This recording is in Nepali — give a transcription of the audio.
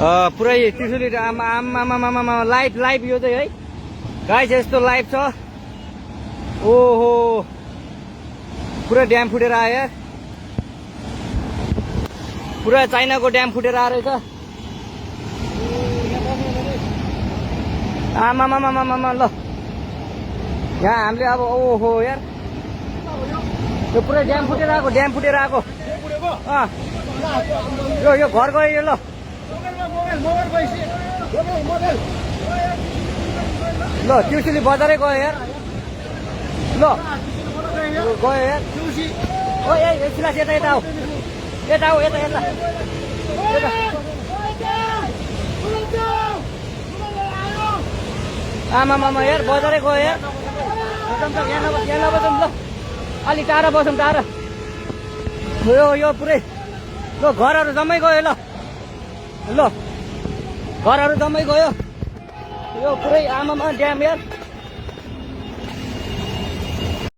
पुरै त्रिशुली आमा लाइभ लाइभ यो चाहिँ है गाइस यस्तो लाइभ छ। ओहो पुरा ड्याम फुटेर आयो यार, पुरा चाइनाको ड्याम फुटेर आएर छ। आमामामामामा ल यहाँ हामीले अब ओहो यार यो पुरै ड्याम फुटेर आएको यो घर गयो यो। ल ल त्रिशुली बजारै गयो यार। ल गयो यार ओ ए सिलास यता यता आऊ यता आमामामा यार बजारै गयो यार। यहाँ नबसौँ ल अलि टाढा बसौँ टाढा। यो पुरै ल घरहरू जम्मै गयो। ल घरहरू जम्मै गयो यो पुरै आमामा ड्याम यार।